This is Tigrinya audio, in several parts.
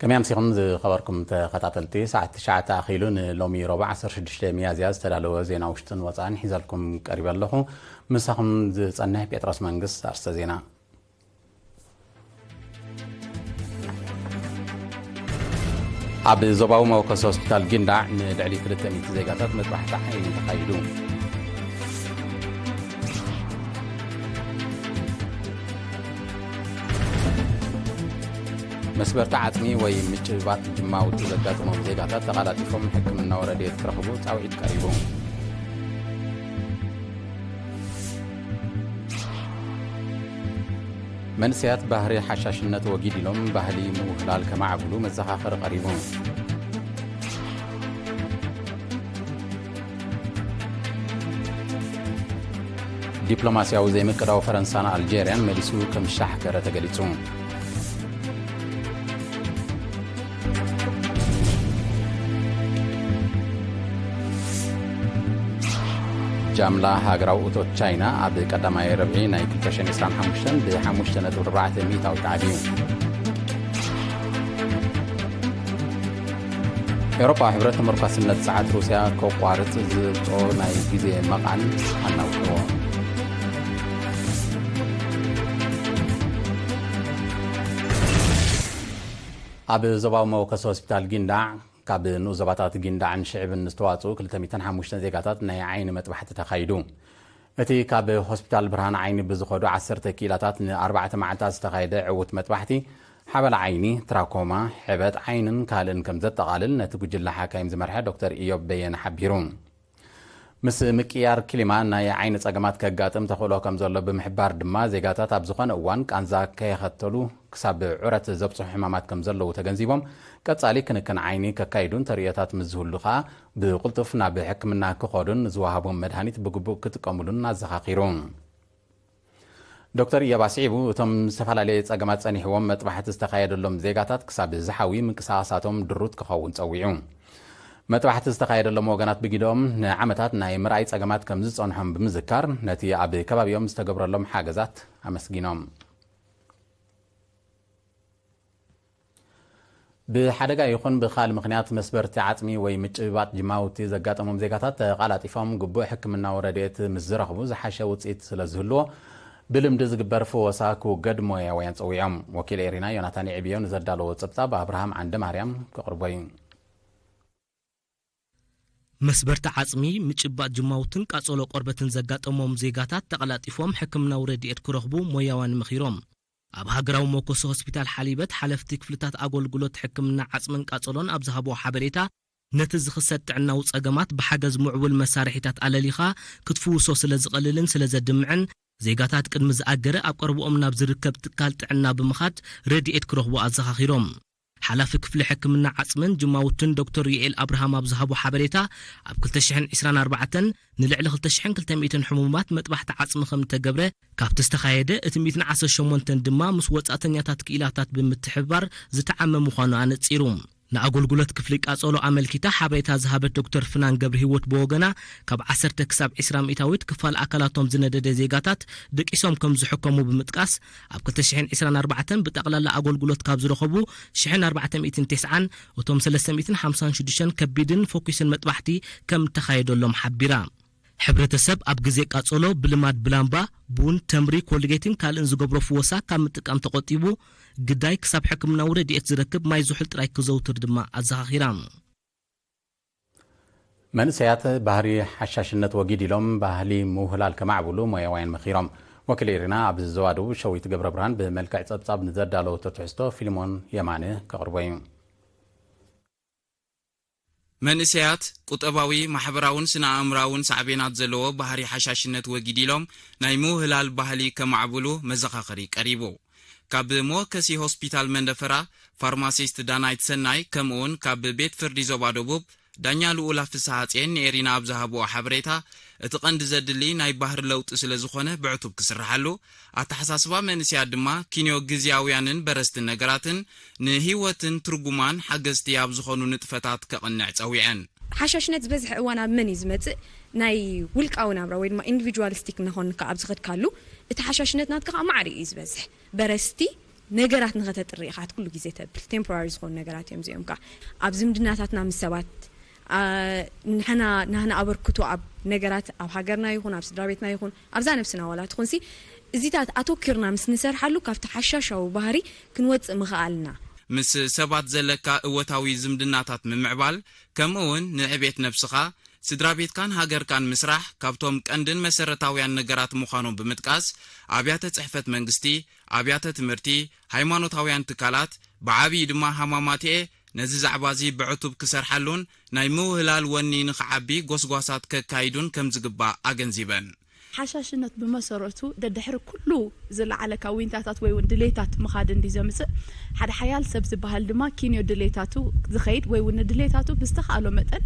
ቅድሚ ኣምሲኹም ዝኸበርኩም ተኸታተልቲ፣ ሰዓት ትሽዓተ ኣኺሉ ንሎሚ ረቡዕ ዓሰርተ ሽዱሽተ ሚያዝያ ዝተዳለወ ዜና ውሽጥን ወጻእን ሒዘልኩም ቀሪበ ኣለኹ። ምሳኹም ዝጸንሕ ጴጥሮስ መንግስት። ኣርስተ ዜና። ኣብ ዞባዊ መወከሲ ሆስፒታል ጊንዳዕ ንልዕሊ ክልተ ሚእቲ ዜጋታት መጥባሕቲ ዓይኒ ተኻይዱ። መስበርቲ ዓጽሚ ወይ ምጭብባጥ ጅማውቲ ዘጋጥሞም ዜጋታት ተቓላጢፎም ሕክምናዊ ረድኤት ክረኽቡ ጻውዒት ቀሪቡ። መንእሰያት ባህሪ ሓሻሽነት ወጊድ ኢሎም ባህሊ ምውህላል ከማዕብሉ መዘኻኸሪ ቀሪቡ። ዲፕሎማስያዊ ዘይምቅዳው ፈረንሳን ኣልጀርያን መሊሱ ከም ዝሻሕከረ ተገሊጹ። ጃምላ ሃገራዊ እቶት ቻይና ኣብ ቀዳማይ ረብዒ ናይ ክልተ ሽሕን ዕስራን ሓሙሽተን ብ ሓሙሽተ ነጥቢ ኣርባዕተ ሚእታዊት ዓብዩ። ኤውሮጳዊ ሕብረት ተመርኳስነት ጸዓት ሩስያ ከቋርጽ ዝብጾ ናይ ግዜ መቓን ኣናውሕዎ። ኣብ ዞባዊ መወከሲ ሆስፒታል ጊንዳዕ ካብ ንኡስ ዞባታት ጊንዳዕን ሽዕብን ዝተዋጽኡ ክልተ ሚእትን ሓሙሽተን ዜጋታት ናይ ዓይኒ መጥባሕቲ ተኻይዱ። እቲ ካብ ሆስፒታል ብርሃን ዓይኒ ብዝኸዱ ዓሰርተ ኪኢላታት ንኣርባዕተ መዓልታት ዝተኻየደ ዕዉት መጥባሕቲ ሓበላ ዓይኒ፣ ትራኮማ፣ ሕበጥ ዓይንን ካልእን ከም ዘጠቓልል ነቲ ጉጅለ ሓካይም ዝመርሐ ዶክተር ኢዮብ በየነ ሓቢሩ። ምስ ምቅያር ክሊማ ናይ ዓይኒ ጸገማት ከጋጥም ተኽእሎ ከም ዘሎ ብምሕባር ድማ፣ ዜጋታት ኣብ ዝኾነ እዋን ቃንዛ ከየኸተሉ ክሳብ ዑረት ዘብጽሑ ሕማማት ከም ዘለዉ ተገንዚቦም፣ ቀጻሊ ክንክን ዓይኒ ከካይዱን ተርእዮታት ምስ ዝህሉ ከኣ ብቕልጡፍ ናብ ሕክምና ክኸዱን ዝወሃቦም መድሃኒት ብግቡእ ክጥቀሙሉን ኣዘኻኺሩ። ዶክተር ኢዮብ ኣስዒቡ፣ እቶም ዝተፈላለየ ጸገማት ጸኒሕዎም መጥባሕቲ ዝተኻየደሎም ዜጋታት ክሳብ ዝሓዊ ምንቅስቓሳቶም ድሩት ክኸውን ጸዊዑ። መጥባሕቲ ዝተኻየደሎም ወገናት ብግደኦም ንዓመታት ናይ ምርኣይ ጸገማት ከም ዝጸንሖም ብምዝካር፣ ነቲ ኣብ ከባቢኦም ዝተገብረሎም ሓገዛት ኣመስጊኖም። ብሓደጋ ይኹን ብኻልእ ምኽንያት መስበርቲ ዓጽሚ ወይ ምጭብባጥ ጅማውቲ ዘጋጠሞም ዜጋታት ተቓላጢፎም ግቡእ ሕክምናዊ ረድኤት ምስ ዝረኽቡ ዝሓሸ ውጽኢት ስለ ዝህልዎ፣ ብልምዲ ዝግበር ፍወሳ ክውገድ ሞያውያን ጸዊዖም። ወኪል ኤሪና ዮናታን ይዕብዮ ንዘዳለዎ ጸብጻብ ኣብርሃም ዓንደ ማርያም ክቕርቦ እዩ። መስበርቲ ዓጽሚ፣ ምጭባጥ ጅማውትን ቃጸሎ ቆርበትን ዘጋጠሞም ዜጋታት ተቐላጢፎም ሕክምናዊ ረድኤት ክረኽቡ ሞያውያን መኺሮም። ኣብ ሃገራዊ መኮሲ ሆስፒታል ሓሊበት ሓለፍቲ ክፍልታት ኣገልግሎት ሕክምና ዓጽምን ቃጸሎን ኣብ ዝሃብዎ ሓበሬታ፣ ነቲ ዝኽሰት ጥዕናዊ ጸገማት ብሓገዝ ምዕቡል መሳርሒታት ኣለሊኻ ክትፍውሶ ስለ ዝቐልልን ስለ ዘድምዕን፣ ዜጋታት ቅድሚ ዝኣገረ ኣብ ቀረብኦም ናብ ዝርከብ ትካል ጥዕና ብምኻድ ረድኤት ክረኽቡ ኣዘኻኺሮም። ሓላፊ ክፍሊ ሕክምና ዓጽምን ጅማውትን ዶክተር ዩኤል ኣብርሃም ኣብ ዝሃቦ ሓበሬታ፣ ኣብ ክልተ ሽሕን ዕስራን ኣርባዕተን ንልዕሊ ክልተ ሽሕን ክልተ ሚእትን ሕሙማት መጥባሕቲ ዓጽሚ ከም እተገብረ፣ ካብቲ ዝተኻየደ እቲ ሚእትን ዓሰርተ ሸሞንተን ድማ ምስ ወጻእተኛታት ክኢላታት ብምትሕብባር ዝተዓመ ምዃኑ ኣነጺሩ። ንኣገልግሎት ክፍሊ ቃጸሎ ኣመልኪታ ሓበሬታ ዝሃበት ዶክተር ፍናን ገብረ ህይወት ብወገና፣ ካብ ዓሰርተ ክሳብ ዕስራ ሚእታዊት ክፋል ኣካላቶም ዝነደደ ዜጋታት ደቂሶም ከም ዝሕከሙ ብምጥቃስ፣ ኣብ ክልተ ሽሕን ዕስራን ኣርባዕተን ብጠቕላላ ኣገልግሎት ካብ ዝረኸቡ ሽሕን ኣርባዕተ ሚእትን ተስዓን፣ እቶም ሰለስተ ሚእትን ሓምሳን ሽዱሽተን ከቢድን ፈኲስን መጥባሕቲ ከም እተኻየደሎም ሓቢራ። ሕብረተሰብ ኣብ ግዜ ቃጸሎ ብልማድ ብላምባ፣ ቡን፣ ተምሪ፣ ኮልጌትን ካልእን ዝገብሮ ፍወሳ ካብ ምጥቃም ተቖጢቡ፣ ግዳይ ክሳብ ሕክምናዊ ረድኤት ዝረክብ ማይ ዝሑል ጥራይ ክዘውትር ድማ ኣዘኻኺራ። መንእሰያት ባህሪ ሓሻሽነት ወጊድ ኢሎም ባህሊ ምውህላል ከማዕብሉ ሞያውያን መኺሮም። ወኪል ኤሪና ኣብ ዞባ ደቡብ ሸዊት ገብረ ብርሃን ብመልክዕ ጸብጻብ ንዘዳለወቶ ትሕዝቶ ፊልሞን የማነ ከቕርቦ እዩ። መንእሰያት ቁጠባዊ፣ ማሕበራውን ስነ ኣእምራውን ሳዕቤናት ዘለዎ ባህሪ ሓሻሽነት ወጊድ ኢሎም ናይ ምውህላል ባህሊ ከማዕብሉ መዘኻኸሪ ቀሪቡ። ካብ መወከሲ ሆስፒታል መንደፈራ፣ ፋርማሲስት ዳናይት ሰናይ፣ ከምኡውን ካብ ቤት ፍርዲ ዞባ ደቡብ ዳኛ ልኡላ ፍስሃጽየን ንኤሪና ኣብ ዝሃብዎ ሓበሬታ፣ እቲ ቀንዲ ዘድሊ ናይ ባህሪ ለውጢ ስለ ዝኾነ ብዕቱብ ክስርሓሉ፣ ኣተሓሳስባ መንእሰያት ድማ ኪንዮ ግዝያውያንን በረስትን ነገራትን ንህይወትን ትርጉማን ሓገዝቲ ኣብ ዝኾኑ ንጥፈታት ከቕንዕ ጸዊዐን። ሓሻሽነት ዝበዝሐ እዋን ኣብ መን እዩ ዝመጽእ? ናይ ውልቃዊ ናብራ ወይ ድማ ኢንዲቪጁዋሊስቲክ እናኾንካ ኣብ ዝኸድካሉ፣ እቲ ሓሻሽነት ናትካ ከዓ ማዕረ እዩ ዝበዝሕ። በረስቲ፣ ነገራት ንኸተጥሪ ኢኻ ኩሉ ግዜ ተብል። ቴምፖራሪ ዝኾኑ ነገራት እዮም እዚኦም። ከዓ ኣብ ዝምድናታትና ምስ ሰባት፣ አ፣ ንሕና ናህና ኣበርክቶ ኣብ ነገራት፣ ኣብ ሃገርና ይኹን ኣብ ስድራ ቤትና ይኹን ኣብዛ ነብስና ዋላ ትኹንሲ፣ እዚታት ኣተኪርና ምስ ንሰርሓሉ ካብቲ ሓሻሻዊ ባህሪ ክንወፅእ ምኽኣልና። ምስ ሰባት ዘለካ እወታዊ ዝምድናታት ምምዕባል፣ ከምኡ እውን ንዕቤት ነብስኻ፣ ስድራ ቤትካን ሃገርካን ምስራሕ ካብቶም ቀንድን መሰረታውያን ነገራት ምዃኖም ብምጥቃስ፣ ኣብያተ ጽሕፈት መንግስቲ፣ ኣብያተ ትምህርቲ፣ ሃይማኖታውያን ትካላት፣ ብዓብዪ ድማ ሃማማትኤ ነዚ ዛዕባ እዚ ብዕቱብ ክሰርሓሉን ናይ ምውህላል ወኒ ንኽዓቢ ጎስጓሳት ከካይዱን ከም ዝግባእ ኣገንዚበን። ሓሻሽነት ብመሰረቱ ደድሕሪ ኩሉ ዝለዓለ ካብ ዊንታታት ወይ እውን ድሌታት ምኻድ እንዲ ዘምጽእ፣ ሓደ ሓያል ሰብ ዝበሃል ድማ ኪንዮ ድሌታቱ ዝኸይድ ወይ እውን ንድሌታቱ ብዝተኻእሎ መጠን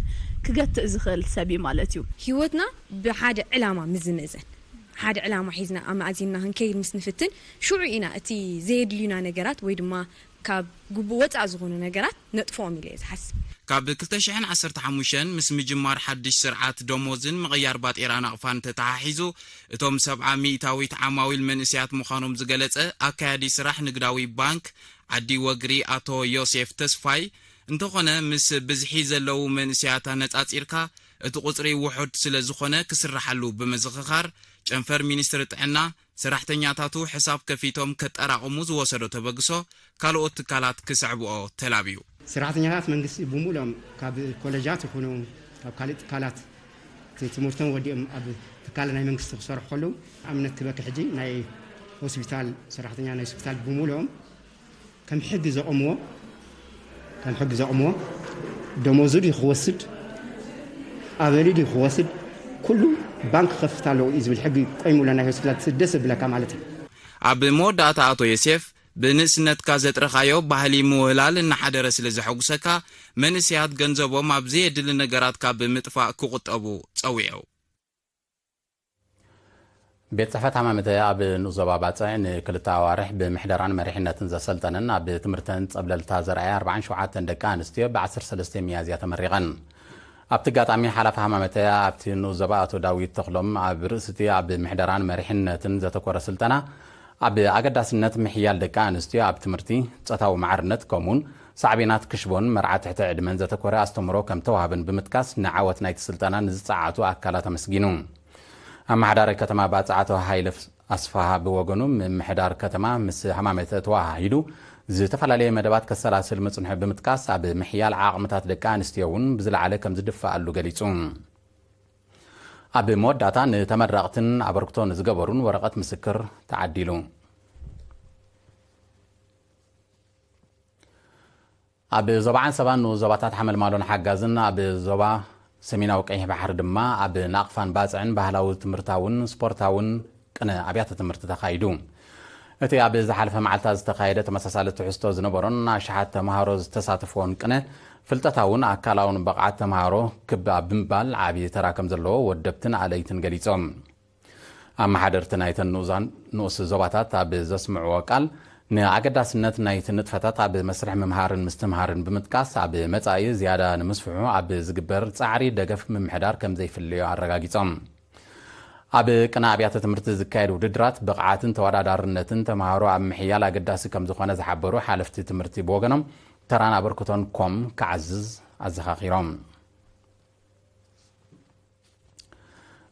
ክገትእ ዝኽእል ሰብ እዩ ማለት እዩ። ህይወትና ብሓደ ዕላማ ምስ ዝምእዘን፣ ሓደ ዕላማ ሒዝና ኣማእዚንና ክንከይድ ምስ ንፍትን፣ ሽዑ ኢና እቲ ዘየድልዩና ነገራት ወይ ድማ ካብ ግቡእ ወጻእ ዝኾኑ ነገራት ነጥፍኦም ኢለ እየ ዝሓስብ። ካብ ክልተ ሽሕን ዓሰርተ ሓሙሽተን ምስ ምጅማር ሓድሽ ስርዓት ደሞዝን ምቕያር ባጤራ ናቕፋን ተተሓሒዙ፣ እቶም ሰብዓ ሚእታዊት ዓማዊል መንእሰያት ምዃኖም ዝገለጸ ኣካያዲ ስራሕ ንግዳዊ ባንክ ዓዲ ወግሪ ኣቶ ዮሴፍ ተስፋይ፣ እንተኾነ ምስ ብዝሒ ዘለዉ መንእሰያት ኣነጻጺርካ እቲ ቁጽሪ ውሑድ ስለ ዝኾነ ክስርሓሉ ብምዝኽኻር፣ ጨንፈር ሚኒስትሪ ጥዕና ሰራሕተኛታቱ ሕሳብ ከፊቶም ከጠራቕሙ ዝወሰዶ ተበግሶ ካልኦት ትካላት ክስዕብኦ ተላብዩ። ሰራሕተኛታት መንግስቲ ብምሉኦም ካብ ኮለጃት ይኹኑ ካብ ካልእ ትካላት እቲ ትምህርቶም ወዲኦም ኣብ ትካል ናይ መንግስቲ ክሰርሑ ከለዉ፣ ኣብነት ክበኪ ሕጂ ናይ ሆስፒታል ሰራሕተኛ ናይ ሆስፒታል ብምሉኦም ከም ሕጊ ዘቐምዎ፣ ከም ሕጊ ዘቐምዎ ደሞዙ ድዩ ክወስድ፣ ኣበሊ ድዩ ክወስድ፣ ኩሉ ባንክ ክኸፍት ኣለዎ እዩ ዝብል ሕጊ ቆይሙ ኣሎ ናይ ሆስፒታል ደስ ዝብለካ ማለት እዩ። ኣብ መወዳእታ ኣቶ ዮሴፍ ብንእስነትካ ዘጥረኻዮ ባህሊ ምውህላል እናሓደረ ስለ ዘሐጉሰካ መንእሰያት ገንዘቦም ኣብ ዘየድሊ ነገራት ካብ ምጥፋእ ክቑጠቡ ጸዊዑ። ቤት ጽሕፈት ሃማመተ ኣብ ንኡስ ዞባ ባጽዕ ንክልተ ኣዋርሕ ብምሕደራን መሪሕነትን ዘሰልጠነን ኣብ ትምህርተን ጸብለልታ ዘርኣያ ኣርባዓን ሸውዓተን ደቂ ኣንስትዮ ብ ዓሰርተ ሰለስተ ሚያዝያ ተመሪቐን። ኣብቲ ኣጋጣሚ ሓላፊ ሃማመተ ኣብቲ ንኡስ ዞባ ኣቶ ዳዊት ተኽሎም ኣብ ርእሲ እቲ ኣብ ምሕደራን መሪሕነትን ዘተኮረ ስልጠና ኣብ ኣገዳስነት ምሕያል ደቂ ኣንስትዮ ኣብ ትምህርቲ፣ ጾታዊ ማዕርነት ከምኡውን ሳዕቤናት ክሽቦን መርዓ ትሕቲ ዕድመን ዘተኮረ ኣስተምህሮ ከም ተዋህበን ብምጥቃስ ንዓወት ናይቲ ስልጠና ንዝጸዓቱ ኣካላት ኣመስጊኑ። ኣመሓዳሪ ከተማ ባጽዕ ኣቶ ሃይለ ኣስፍሃ ብወገኑ፣ ምምሕዳር ከተማ ምስ ሃማመተ ተወሃሂዱ ዝተፈላለየ መደባት ከሰላስል ምጽንሑ ብምጥቃስ፣ ኣብ ምሕያል ዓቕምታት ደቂ ኣንስትዮ እውን ብዝለዓለ ከም ዝድፈኣሉ ገሊጹ። ኣብ መወዳእታ ንተመረቕትን ኣበርክቶ ንዝገበሩን ወረቐት ምስክር ተዓዲሉ። ኣብ ዞባ ዓንሰባን ንኡስ ዞባታት ሓመልማሎን ሓጋዝን ኣብ ዞባ ሰሜናዊ ቀይሕ ባሕሪ ድማ ኣብ ናቕፋን ባጽዕን ባህላዊ ትምህርታውን ስፖርታውን ቅነ ኣብያተ ትምህርቲ ተኻይዱ። እቲ ኣብ ዝሓለፈ መዓልታት ዝተኻየደ ተመሳሳሊ ትሕዝቶ ዝነበሮን ኣሽሓት ተምሃሮ ዝተሳተፍዎን ቅነ ፍልጠታውን ኣካላውን ብቕዓት ተምሃሮ ክብ ኣብ ብምባል ዓብዪ ተራ ከም ዘለዎ ወደብትን ኣለይትን ገሊጾም። ኣመሓደርቲ ናይተን ንኡዛን ንኡስ ዞባታት ኣብ ዘስምዕዎ ቃል፣ ንኣገዳስነት ናይቲ ንጥፈታት ኣብ መስርሕ ምምሃርን ምስትምሃርን ብምጥቃስ፣ ኣብ መጻኢ ዝያዳ ንምስፍሑ ኣብ ዝግበር ጻዕሪ ደገፍ ምምሕዳር ከም ዘይፍለዮ ኣረጋጊጾም። ኣብ ቅነ ኣብያተ ትምህርቲ ዝካየድ ውድድራት ብቕዓትን ተወዳዳርነትን ተምሃሮ ኣብ ምሕያል ኣገዳሲ ከም ዝኾነ ዝሓበሩ ሓለፍቲ ትምህርቲ ብወገኖም፣ ተራን ኣበርክቶን ኮም ክዓዝዝ ኣዘኻኺሮም።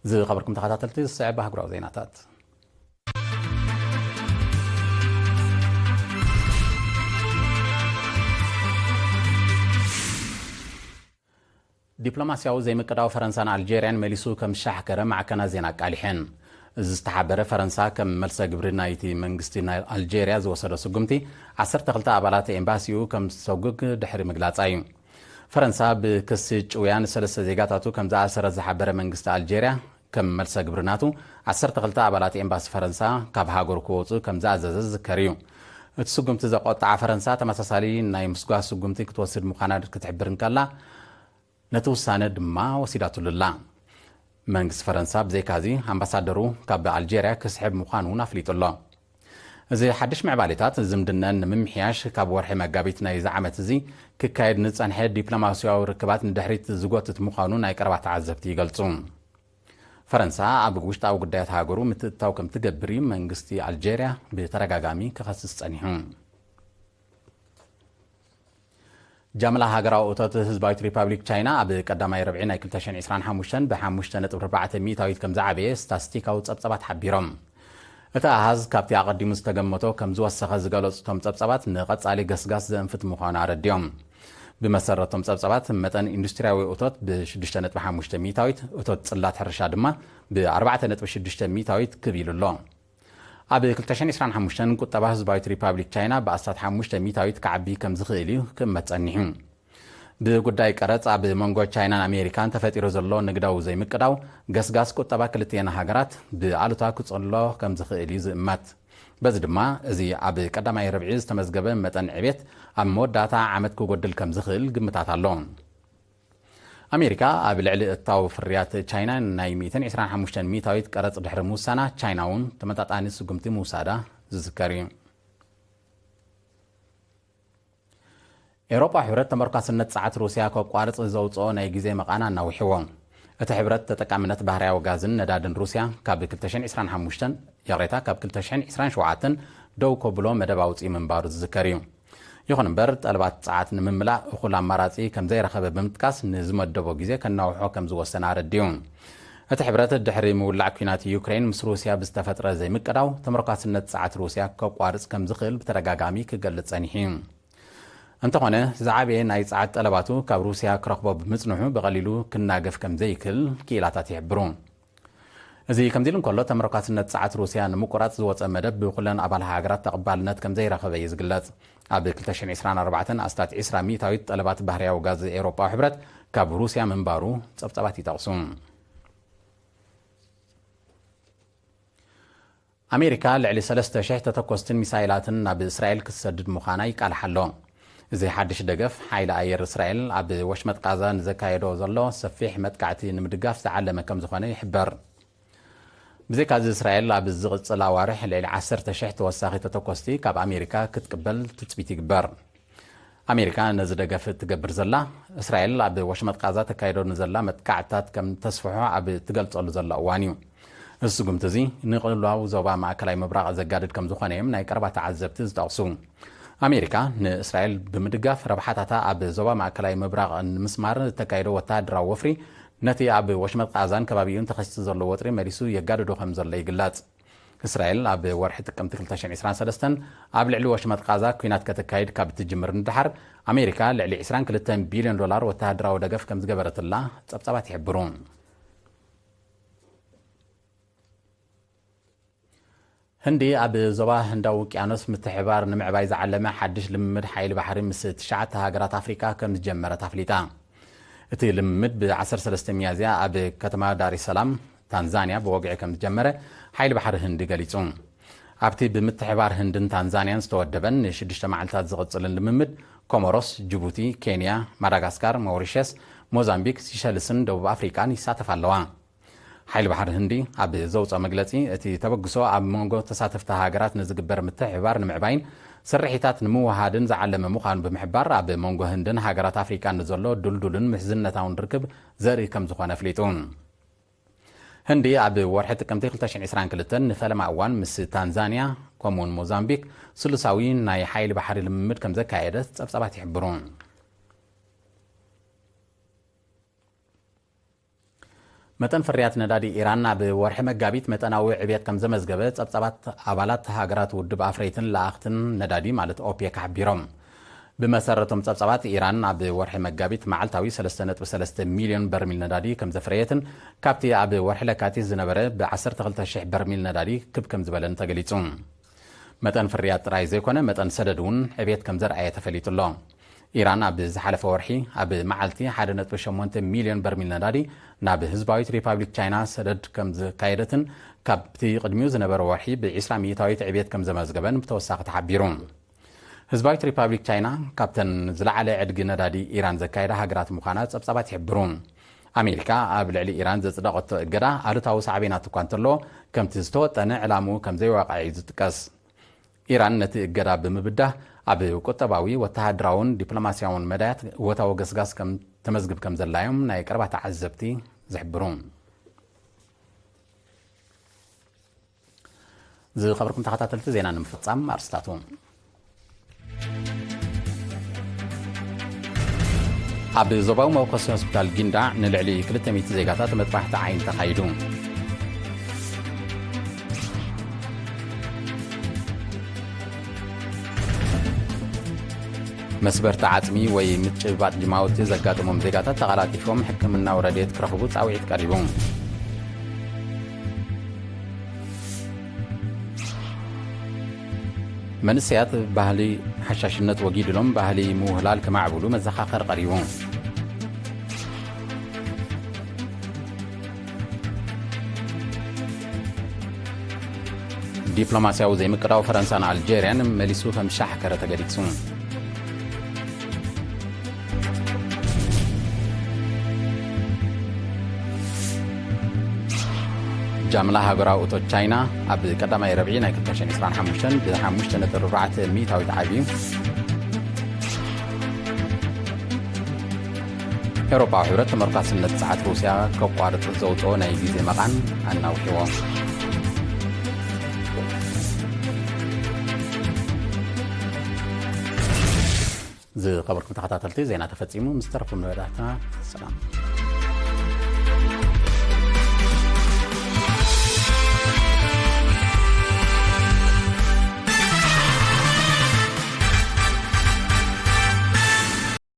ዝኸበርኩም ተኸታተልቲ፣ ዝስዕብ ኣህጉራዊ ዜናታት። ዲፕሎማስያዊ ዘይምቅዳው ፈረንሳን ኣልጄርያን መሊሱ ከም ዝሻሕከረ ማዕከናት ዜና ኣቃሊሐን። እዚ ዝተሓበረ ፈረንሳ ከም መልሰ ግብሪ ናይቲ መንግስቲ ናይ ኣልጄርያ ዝወሰዶ ስጉምቲ ዓሰርተ ክልተ ኣባላት ኤምባሲኡ ከም ዝሰጉግ ድሕሪ ምግላጻ እዩ። ፈረንሳ ብክሲ ጭውያ ንሰለስተ ዜጋታቱ ከም ዝኣሰረ ዝሓበረ መንግስቲ ኣልጄርያ፣ ከም መልሰ ግብሪ ናቱ ዓሰርተ ክልተ ኣባላት ኤምባሲ ፈረንሳ ካብ ሃገሩ ክወጹ ከም ዝኣዘዘ ዝዝከር እዩ። እቲ ስጉምቲ ዘቆጥዓ ፈረንሳ ተመሳሳሊ ናይ ምስጓስ ስጉምቲ ክትወስድ ምዃና ክትሕብር እንከላ፣ ነቲ ውሳነ ድማ ወሲዳትሉ ኣላ። መንግስቲ ፈረንሳ ብዘይካዚ ኣምባሳደሩ ካብ ኣልጄርያ ክስሕብ ምዃኑ እውን ኣፍሊጡ ኣሎ። እዚ ሓድሽ ምዕባሌታት ዝምድነን ንምምሕያሽ ካብ ወርሒ መጋቢት ናይዚ ዓመት እዚ ክካየድ ንጸንሐ ዲፕሎማስያዊ ርክባት ንድሕሪት ዝጎትት ምዃኑ ናይ ቀረባ ተዓዘብቲ ይገልጹ። ፈረንሳ ኣብ ውሽጣዊ ጉዳያት ሃገሩ ምትእትታው ከም ትገብር እዩ መንግስቲ ኣልጀርያ ብተደጋጋሚ ክኸስስ ጸኒሑ። ጃምላ ሃገራዊ እቶት ህዝባዊት ሪፓብሊክ ቻይና ኣብ ቀዳማይ ርብዒ ናይ ክልተ ሽሕን ዕስራን ሓሙሽተን ብ ሓሙሽተ ነጥቢ ኣርባዕተ ሚእታዊት ከም ዝዓበየ ስታስቲካዊ ጸብጸባት ሓቢሮም። እቲ ኣሃዝ ካብቲ ኣቐዲሙ ዝተገመቶ ከም ዝወሰኸ ዝገለጹ እቶም ጸብጸባት ንቐጻሊ ገስጋስ ዘእንፍት ምዃኑ ኣረዲኦም። ብመሰረቶም ጸብጸባት መጠን ኢንዱስትሪያዊ እቶት ብ ሽዱሽተ ነጥቢ ሓሙሽተ ሚእታዊት፣ እቶት ጽላት ሕርሻ ድማ ብ ኣርባዕተ ነጥቢ ሽዱሽተ ሚእታዊት ክብ ኢሉ ኣሎ። ኣብ ክልተ ሽሕን ዕስራን ሓሙሽተን ቁጠባ ህዝባዊት ሪፓብሊክ ቻይና ብኣስታት ሓሙሽተ ሚእታዊት ክዓቢ ከም ዝኽእል እዩ ክእመት ጸኒሑ። ብጉዳይ ቀረጽ ኣብ መንጎ ቻይናን ኣሜሪካን ተፈጢሩ ዘሎ ንግዳዊ ዘይምቅዳው ገስጋስ ቁጠባ ክልቲኤን ሃገራት ብኣሉታ ክጽሎ ከም ዝኽእል እዩ ዝእመት። በዚ ድማ እዚ ኣብ ቀዳማይ ርብዒ ዝተመዝገበ መጠን ዕቤት ኣብ መወዳእታ ዓመት ክጎድል ከም ዝኽእል ግምታት ኣሎ። ኣሜሪካ ኣብ ልዕሊ እታው ፍርያት ቻይና ናይ ሚእትን ዕስራን ሓሙሽተን ሚእታዊት ቀረጽ ድሕሪ ምውሳና፣ ቻይና እውን ተመጣጣኒ ስጉምቲ ምውሳዳ ዝዝከር እዩ። ኤውሮጳ ሕብረት ተመርኳስነት ጸዓት ሩስያ ከቋርጽ ዘውጽኦ ናይ ግዜ መቓን ኣናዊሕዎ። እቲ ሕብረት ተጠቃምነት ባህርያዊ ጋዝን ነዳድን ሩስያ ካብ ክልተ ሽሕን ዕስራን ሓሙሽተን፣ ይቕሬታ፣ ካብ ክልተ ሽሕን ዕስራን ሸውዓተን ደው ከብሎ መደብ ኣውጺኡ ምንባሩ ዝዝከር እዩ። ይኹን እምበር፣ ጠለባት ጸዓት ንምምላእ እኹል ኣማራጺ ከም ዘይረኸበ ብምጥቃስ፣ ንዝመደቦ ግዜ ከናውሖ ከም ዝወሰነ ኣረዲኡ። እቲ ሕብረት ድሕሪ ምውላዕ ኲናት ዩክሬን ምስ ሩስያ ብዝተፈጥረ ዘይምቅዳው፣ ተመርኳስነት ጸዓት ሩስያ ከቋርጽ ከም ዝኽእል ብተደጋጋሚ ክገልጽ ጸኒሑ እዩ። እንተኾነ፣ ዝዓበየ ናይ ጸዓት ጠለባቱ ካብ ሩስያ ክረኽቦ ብምጽንሑ፣ ብቐሊሉ ክናገፍ ከም ዘይክእል ክኢላታት ይሕብሩ። እዚ ከምዚ ኢሉ እንከሎ፣ ተመርኳስነት ጸዓት ሩስያ ንምቁራጽ ዝወጸ መደብ ብኩለን ኣባል ሃገራት ተቐባልነት ከም ዘይረኸበ እዩ ዝግለጽ። ኣብ ክልተ ሽሕን ዕስራን ኣርባዕተን ኣስታት ዕስራ ሚእታዊት ጠለባት ባህርያዊ ጋዝ ኤውሮጳዊ ሕብረት ካብ ሩስያ ምንባሩ ጸብጻባት ይጠቕሱ። ኣሜሪካ ልዕሊ ሰለስተ ሽሕ ተተኮስትን ሚሳይላትን ናብ እስራኤል ክትሰድድ ምዃና ይቃልሕ ኣሎ። እዚ ሓድሽ ደገፍ፣ ሓይሊ ኣየር እስራኤል ኣብ ወሽመጥ ቃዛ ንዘካየዶ ዘሎ ሰፊሕ መጥቃዕቲ ንምድጋፍ ዝዓለመ ከም ዝኾነ ይሕበር። ብዘይካዚ፣ እስራኤል ኣብ ዝቕጽል ኣዋርሕ ልዕሊ ዓሰርተ ሽሕ ተወሳኺ ተተኮስቲ ካብ ኣሜሪካ ክትቅበል ትጽቢት ይግበር። ኣሜሪካ ነዚ ደገፍ እትገብር ዘላ፣ እስራኤል ኣብ ወሽመጥ ቃዛ ተካይዶ ንዘላ መጥቃዕትታት ከም ተስፍሖ ኣብ እትገልጸሉ ዘላ እዋን እዩ። እዚ ስጉምቲ እዚ ንቅልውላው ዞባ ማእከላይ ምብራቕ ዘጋድድ ከም ዝኾነ እዮም ናይ ቀረባ ተዓዘብቲ ዝጠቕሱ። ኣሜሪካ ንእስራኤል ብምድጋፍ፣ ረብሓታታ ኣብ ዞባ ማእከላይ ምብራቕ ንምስማር እተካይዶ ወተሃደራዊ ወፍሪ፣ ነቲ ኣብ ወሽመጥ ቃዛን ከባቢኡን ተኸሲቱ ዘሎ ወጥሪ መሊሱ የጋድዶ ከም ዘሎ ይግለጽ። እስራኤል ኣብ ወርሒ ጥቅምቲ ክልተ ሽሕን ዕስራን ሰለስተን ኣብ ልዕሊ ወሽመጥ ቃዛ ኲናት ከተካይድ ካብ እትጅምር ንደሓር፣ ኣሜሪካ ልዕሊ ዕስራን ክልተን ቢልዮን ዶላር ወተሃደራዊ ደገፍ ከም ዝገበረትላ ጸብጻባት ይሕብሩ። ህንዲ ኣብ ዞባ ህንዳዊ ውቅያኖስ ምትሕብባር ንምዕባይ ዝዓለመ ሓድሽ ልምምድ ሓይሊ ባሕሪ ምስ ትሽዓተ ሃገራት ኣፍሪቃ ከም ዝጀመረት ኣፍሊጣ። እቲ ልምምድ ብ ዓሰርተ ሰለስተ ሚያዝያ ኣብ ከተማ ዳር ሰላም፣ ታንዛንያ ብወግዒ ከም ዝጀመረ ሓይሊ ባሕሪ ህንዲ ገሊጹ። ኣብቲ ብምትሕባር ህንድን ታንዛንያን ዝተወደበን ንሽዱሽተ መዓልታት ዝቕጽልን ልምምድ፣ ኮሞሮስ፣ ጅቡቲ፣ ኬንያ፣ ማዳጋስካር፣ ሞሪሸስ፣ ሞዛምቢክ፣ ሲሸልስን ደቡብ ኣፍሪቃን ይሳተፋ ኣለዋ። ሓይሊ ባሕሪ ህንዲ ኣብ ዘውፅኦ መግለፂ፣ እቲ ተበግሶ ኣብ መንጎ ተሳተፍቲ ሃገራት ንዝግበር ምትሕብባር ንምዕባይን ስርሒታት ንምውሃድን ዝዓለመ ምዃኑ ብምሕባር፣ ኣብ መንጎ ህንድን ሃገራት ኣፍሪቃን ንዘሎ ድልዱልን ምሕዝነታውን ርክብ ዘርኢ ከም ዝኾነ ኣፍሊጡ። ህንዲ ኣብ ወርሒ ጥቅምቲ ክልተ ሽሕን ዕስራን ክልተን ንፈለማ እዋን ምስ ታንዛንያ፣ ከምኡውን ሞዛምቢክ ስሉሳዊ ናይ ሓይሊ ባሕሪ ልምምድ ከም ዘካየደት ጸብጻባት ይሕብሩ። መጠን ፍርያት ነዳዲ ኢራን ኣብ ወርሒ መጋቢት መጠናዊ ዕብየት ከም ዘመዝገበ ጸብጻባት ኣባላት ሃገራት ውድብ ኣፍረይትን ለኣኽትን ነዳዲ ማለት ኦፔክ ሓቢሮም። ብመሰረቶም ጸብጻባት፣ ኢራን ኣብ ወርሒ መጋቢት መዓልታዊ ሰለስተ ነጥቢ ሰለስተ ሚልዮን በርሚል ነዳዲ ከም ዘፍረየትን ካብቲ ኣብ ወርሒ ለካቲት ዝነበረ ብ ዓሰርተ ክልተ ሽሕ በርሚል ነዳዲ ክብ ከም ዝበለን ተገሊጹ። መጠን ፍርያት ጥራይ ዘይኮነ፣ መጠን ሰደድ እውን ዕብየት ከም ዘርኣየ ተፈሊጡ ኣሎ። ኢራን ኣብ ዝሓለፈ ወርሒ ኣብ መዓልቲ ሓደ ነጥቢ ሸሞንተ ሚልዮን በርሚል ነዳዲ ናብ ህዝባዊት ሪፓብሊክ ቻይና ሰደድ ከም ዘካየደትን ካብቲ ቅድሚኡ ዝነበረ ወርሒ ብ ዕስራ ሚእታዊት ዕብየት ከም ዘመዝገበን ብተወሳኺ ተሓቢሩ። ህዝባዊት ሪፓብሊክ ቻይና ካብተን ዝለዓለ ዕድጊ ነዳዲ ኢራን ዘካየዳ ሃገራት ምዃና ጸብጻባት ይሕብሩ። ኣሜሪካ ኣብ ልዕሊ ኢራን ዘጽደቐቶ እገዳ ኣሉታዊ ሳዕቤናት እኳ እንተሎ፣ ከምቲ ዝተወጠነ ዕላምኡ ከም ዘይወቕዐ እዩ ዝጥቀስ። ኢራን ነቲ እገዳ ብምብዳህ፣ ኣብ ቁጠባዊ፣ ወተሃደራውን ዲፕሎማስያውን መዳያት እወታዊ ገስጋስ ከም ተመዝግብ ከም ዘላ እዮም ናይ ቀረባ ተዓዘብቲ ዝሕብሩ። ዝኸበርኩም ተኸታተልቲ ዜና ንምፍጻም ኣርስታቱ። ኣብ ዞባዊ መወከሲ ሆስፒታል ጊንዳዕ ንልዕሊ ክልተ ሚእቲ ዜጋታት መጥባሕቲ ዓይኒ ተኻይዱ። መስበርቲ ዓጽሚ ወይ ምጭባጥ ጅማውቲ ዘጋጠሞም ዜጋታት ተቐላጢፎም ሕክምናዊ ረድኤት ክረኽቡ ጻውዒት ቀሪቡ። መንእሰያት ባህሊ ሓሻሽነት ወጊድሎም ባህሊ ምውህላል ክማዕብሉ መዘኻኸር ቀሪቡ። ዲፕሎማስያዊ ዘይምቅዳው ፈረንሳን ኣልጀርያን መሊሱ ከም ዝሻሕከረ ተገሊጹ። ጃምላ ሃገራዊ እቶት ቻይና ኣብ ቀዳማይ ረብዒ ናይ ክልተ ሽሕን ዕስራን ሓሙሽተን ብ ሓሙሽተ ነጥቢ ኣርባዕተ ሚእታዊት ዓብዩ። ኤውሮጳዊ ሕብረት ተመርኳስነት ጸዓት ሩስያ ከቋርጽ ዘውጽኦ ናይ ግዜ መቓን ኣናውሕዎ። ዝኸበርኩም ተኸታተልቲ፣ ዜና ተፈጺሙ። ምስ ተረፉ መደባትና ሰላም።